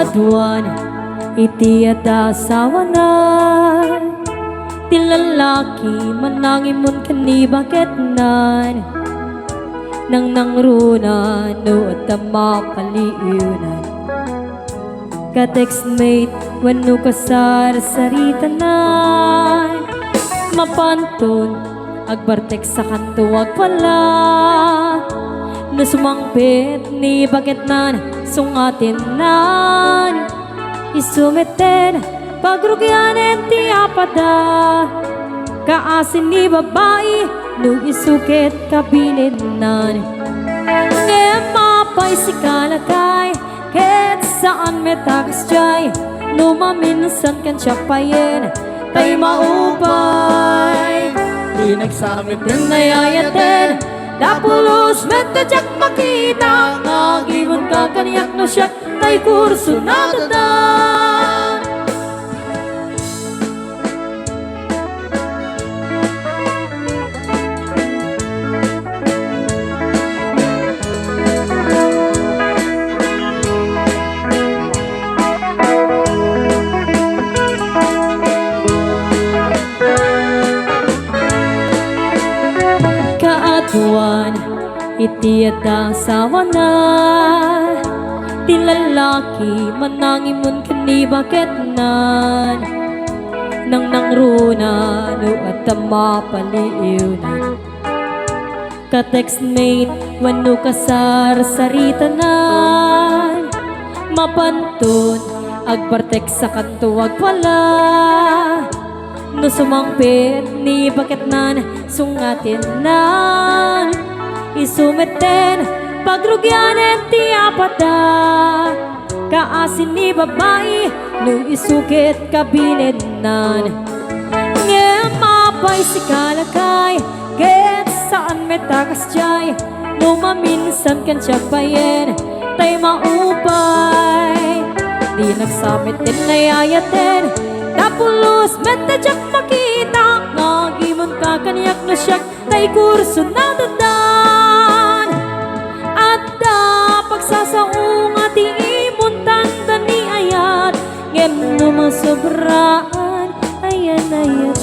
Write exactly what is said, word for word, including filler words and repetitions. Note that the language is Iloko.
Aduan iti adda asawana, ti lallaki manangimun ken ni baketnan. Nangnangruna no adda mapaliiwnan. Ka-textmate wenno kasarsaritanan. Mapanton agbarteksakanto agpala. No sumangpet ni baketnan, sungatennan. Isu metten pagrugianen ti apada. Kaasi ni babai no isu ket kabilinnan. Ngem apay sika lakay, ket saan met a kasdiay, no maminsan ken siak payen, tay maupay. Di nagsamit ken nayayaten, dapulos met ta diak makita, nga agimonka kaniak no siak tay kurso nadadan. Kaaduan iti adda asawana, ti lallaki manangimun ken ni baketnan. Nangnangruna no adda mapaliiwnan. Ka-textmate wenno kasarsaritanan. Mapanton agbarteksakanto agpala. No sumangpet ni baketnan, sungatennan. Isu metten pagrugianen ti apada. Kaasi ni babai no isu ket kabilinnan. Ngem apay sika lakay, ket saan met a kasdiay, no maminsan ken siak payen, tay maupay. Di nagsamit ken nayayaten, dapulos met ta diak makita, nga agimonka kaniak no siak tay kurso nadadan. Adda pagsasao nga ti imontan ta ni ayat, ngem no masobraan, ayan-ayat